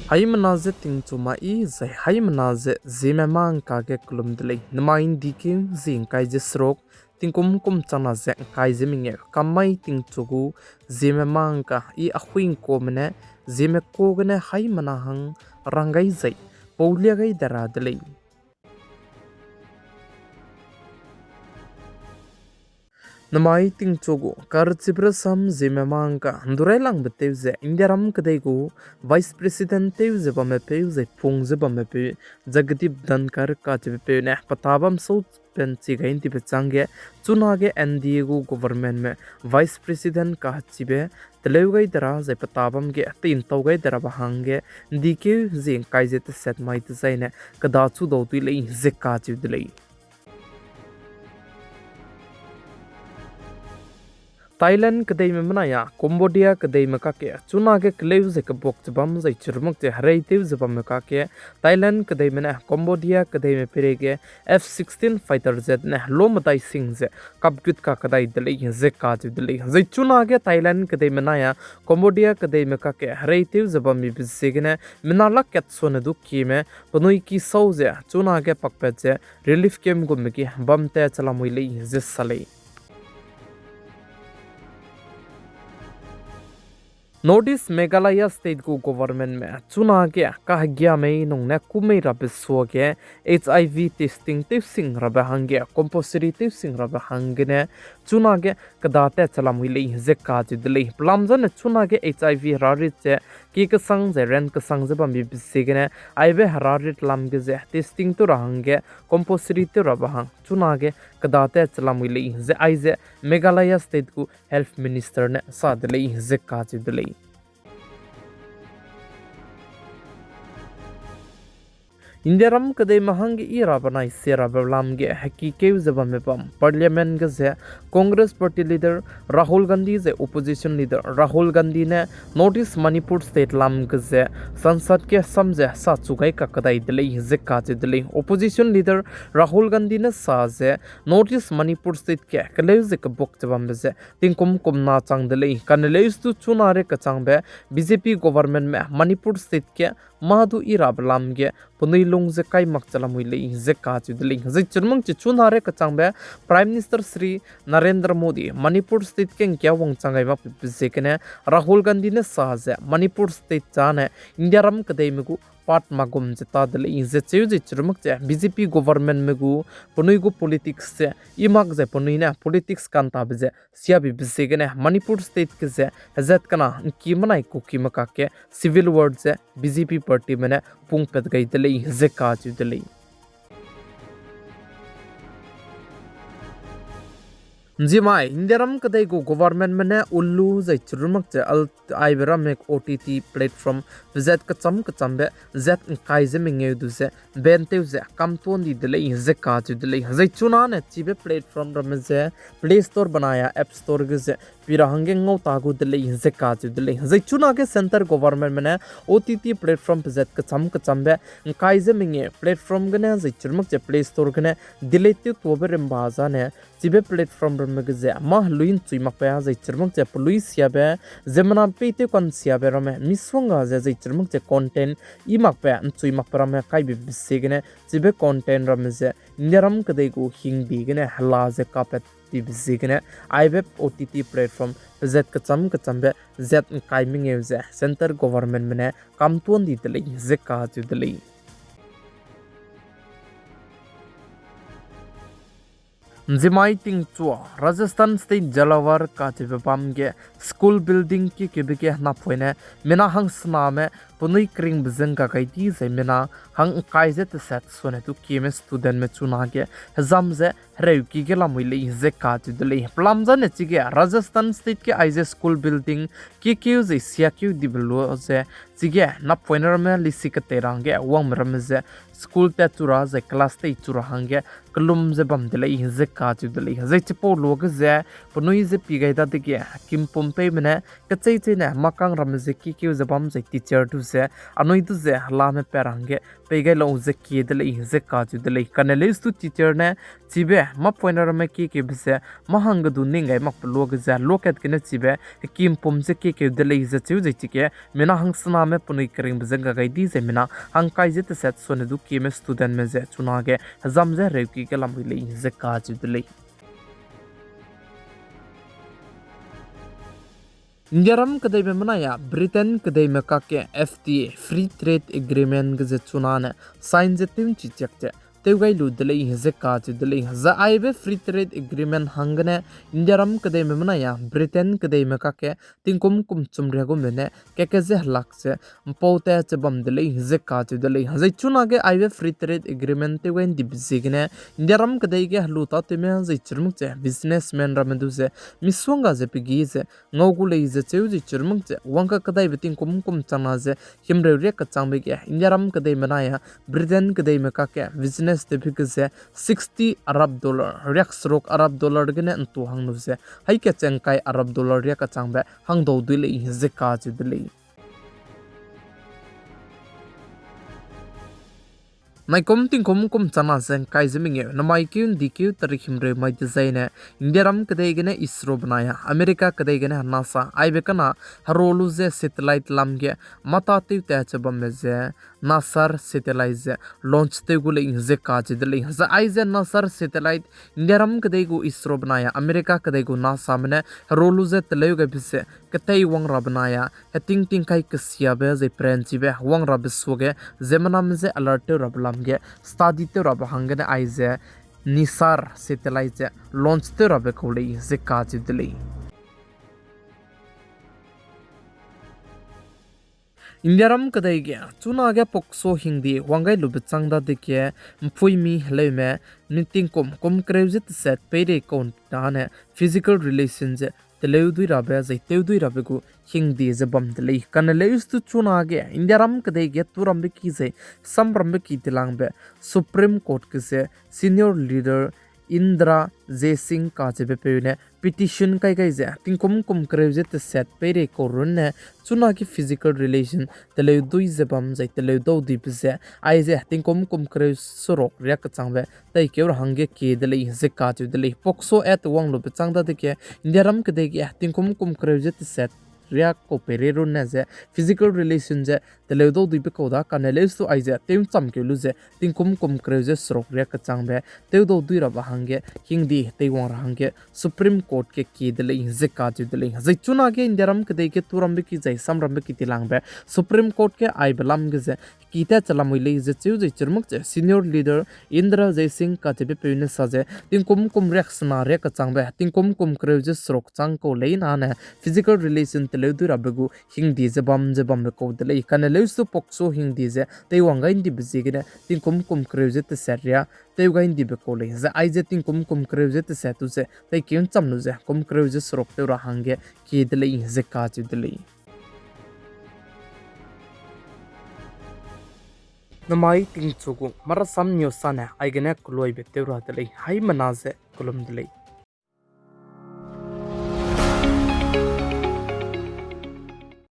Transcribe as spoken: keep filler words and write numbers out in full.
Haimena ze tingchu ma i zai haimena ze Zeme mangka ge kelum de lei. Nemai ’ndikeu zie ’ngkai ze seruk, tingkum kum changna ze ’ngkai ze mengeu, kammai tingchu gu Zeme mangka i ahui ’ngkuame ne Zeme ku gene haimena hang rang gai zai pau lia gai de ra de lei. Nemai tingchu gu karchibe rasam Zeme mangka ’ndu railangbe tew ze Indiaram kedei gu Vice President tew ze bamme peu zai pung ze bamme peu Jagdeep Dhankhar kacheube peu ne pe tabam sâu penchi gai ’ndibe chângge chunage N D A gu governmentme Vice President kachibe teleu gai de ra zai pe tabam ge teintau gai de rabe hangge ’ndikeu zie ’ngkai ze teset mai dezaine kedachu dau dui lei ze kacheu de lei. Thailand kedeime menai a Cambodia kedeime kakge chunage keleu ze kebuak ze bam zai chirmak ze hereitew ze bamme kakge Thailand kedeime ne Cambodia kedeime peireige F sixteen fighter jet ne lo medai sing ze kapgut kakedai de lei ze kacheu de lei. Zai chunage Thailand kedeime nai a Cambodia kedeime kakge hereitew ze bammibe ziegene mina lak kat suane du kieme penui ki sau ze chunage pakpat ze relief camp gumme ge bam tat che lamui lei ze sa lei. North East Meghalaya State gu governmentme chunage kahegia mei nung ne kû mei rabe suage H I V testing tewsing rabe hangge compulsory tewsing rabe hanggene chunage keda tat che lamui lei ze kacheu de lei. Pelam zane chunage H I V herarit ze ki kesang ze ran kesang ze bammibe ziegene aibe herarit lam ge ze testing tew ra hangge compulsory tew rabe hang chunage keda tat che lamui lei ze aize Meghalaya State gu Health Minister ne sa de lei ze kacheu de lei. Indiaram kedeime hangge i rabe nai sia rabe lam ge hekikeu ze bamme bam Parliament ge ze Congress Party Leader Rahul Gandhi zai Opposition Leader Rahul Gandhi ne North East Manipur State lam ge ze Sansad ge sam ze sa chu gai kakedai de lei ze kacheu de lei. Opposition Leader Rahul Gandhi ne sa ze North East Manipur State ge keleu ze kebuak ze bambe ze tingkum kumna chang de lei. Kane leus du chuna re kechangbe B J P governmentme Manipur State ge mâ du i rabe lam ge penui lung ze kai mak che lamui lei ze kacheu de lei. Zai chirmang chi chuna re kechangbe Prime Minister Shri Narendra Modi Manipur State ge ’ngkia wangchang gai makbe ziegene Rahul Gandhi ne sa ze Manipur State zane Indiaram kedeime gu part ma gum ze ta de lei ze cheu ze chirmak ze B J P governmentme gu penui gu politics ze i mak ze penui ne politics kantabe ze siabibe ziegene Manipur State ge ze hezat kena ’ngki menai Kukime kakge civil war ze B J P partyme ne pungpat gai de lei ze kacheu de lei. ’Nzimai Indiaram kedei gu governmentme ne Ullu zai chirmak ze al aibe ramme O T T platform pezat kecham kechambe zat ’ngkai ze mengeu du ze ban tew ze kamtuan di de lei ze kacheu de lei. Zai chuna ne chibe platform ramme ze Play Store benai a App Store ge ze pi ra hangge ngau ta gu de lei ze kacheu de lei. Zai chunage centre governmentme ne O T T platform pezat kecham kechambe ’ngkai ze mengeu platform gene zai chirmak ze Play Store gene delete tew tuabe remba zane chibe platform ramme ge ze mâ helui ’nchui makbe a zai chirmak ze pelui siabe, ziemmena peitew kan siabe ramme misongga ze zai chirmak ze content i makbe ’nchui makbe ramme kaibe ziegene chibe content ramme ze Indiaram kedei gu hingbi gene hela ze kapat dibe ziegene aibe O T T platform pezat kecham kechambe zat ’ngkai mengeu ze centre governmentme ne kamtuan di de lei ze kacheu de lei. ’Nzimai tingchua Rajasthan State Jhalawar kacheube bam ge school building kiekiebe ge napoine mina hangsename penui keringbe ze ’ngga gai di zai mina hang ’ngkai ze tesat suane du kieme studentme chunage hezam ze hereuki ge lamui lei ze kacheu de lei. Pelam zane chige Rajasthan State ge aize school building kiekeu ze siakeu dibe lu ze chige napoine ramme lisi ketei ra hangge wangme ramme ze school tat chu ra zai class tei chu ra hangge kelum ze bam de lei ze kacheu de lei. Zai chipau luage ze penui ze pi gai dadege kimpum peime ne kecheicheine makang ramme ze kiekeu ze bam zai teacher du ze anui du ze helame pat ra hangge pei gai lau ze kie de lei ze kacheu de lei. Kane leuse du teacher ne chibe mâ poine ramme kiekeube ze mâ hangge du ning gai makbe luage ze luakat gene chibe hekimpum ze kiekeu de lei ze cheu zai chike mina hangsename penui keringbe ze ga gai di zai mina hangkai ze teset sone du kieme studentme ze chunage hezam ze hereuki ge lamui lei ze kacheu de lei. Indiaram kedeime benai a Britain kedeime kakge F T A, Free Trade Agreement ge ze chunane sign ze tew'nchi chiak ze tew gai lu de lei ze kacheu de lei. Zai aibe Free Trade Agreement hanggene Indiaram kedeime benai a Britain kedeime kakge tingkum kum chumria gume ne keke ze helak ze mpau tat che bam de lei ze kacheu de lei. Zai chunage aibe Free Trade Agreement tew gai ndibe ziegene Indiaram kedei ge helu tâtewme zai chirmuk ze businessman ramme du ze misongga ze pegi ze ngau gu lei ze cheu zai chirmuk ze wangka kedaibe tingkum kum changna ze himreu riak kechangbe ge Indiaram kedeime benai a Britain kedeime kakge business tewbe ge ze sixty Arab dollar, riakseruk Arab dollar gene ntu hang lu ze haikatchengkai Arab dollar riak kechangbe hangdau dui lei ze kacheu de lei. Naikum tingkum kum changna ze ngkai ze mengeu, namai keu ndikeu tarik himreu mai dezaine, Indiaram kedei gene ISRO benai a America kedei gene NASA aibe kena hero lu ze satellite lam ge mâ tâtew tat che bamme ze NASAR satellite ze launch tew gu lei ze kacheu de lei. Zai aize NASAR satellite Indiaram kedei gu ISRO benai a America kedei gu NASAme ne hero lu ze teleu gaibe ze ketei wangra benai a heting tingkai kesiabe zai peranchibe wangrabe suage ziemmename je alert tew rabe lam ge study tew rabe hanggene aize NISAR satellite ze launch tew rabe kau lei ze kacheu de lei. Indiaram kedei ge chunage POCSO hingdi wang gai lube châng dadege mpuimi heleume tingkum kum kereu ze teset peirei kau dane physical relation ze teleu dui rabe zai tew dui rabe gu hingdi ze bam de lei. Kane leuse du chunage Indiaram kedei ge turambe ki zai samrambe ki dilangbe Supreme Court ge ze senior leader Indira Jaising kacheube peu ne petition kai gai ze tingkum kum kereu ze teset peirei kau runne chunage physical relation teleu dui ze bam zai teleu dau duibe ze aize tingkum kum kereu seruk riak kechangbe taikeu ra hangge kie de lei ze kacheu de lei. POCSO Act wang lube châng dadege Indiaram kedei ge tingkum kum kereu ze teset riak kau peirei runne ze physical relation ze teleu dau duibe kau da kane leuse du aize tew'ncham keu lu ze tingkum kum kereu ze seruk riak kechangbe tew dau dui rabe hangge hingdi teiwang ra hangge Supreme Court ge kie de lei ze kacheu de lei. Zai chunage Indiaram kedei ge turambe ki zai samrambe ki dilangbe Supreme Court ge aibe lam ge ze ki tat che lamui lei ze cheu zai chirmuk ze senior leader Indira Jaising kacheube peu ne sa ze tingkum kum riak sena riak kechangbe tingkum kum kereu ze seruk châng kau leinane physical relation teleu dui rabe gu hingdi ze bam ze bambe kau de lei. Kane leuse du POCSO hingdi ze teiwang gai ndibe ziegene tingkum kum kereu ze teset riak tew gai ndibe kau lei. Zai aize tingkum kum kereu ze teset du ze taikeu ’ncham lu ze kum kereu ze seruk tew ra hangge kie de lei ze kacheu de lei. Namai tingchu gu Marasam News â ne aigene keluibe tew ra de lei, haimena ze kelum de lei.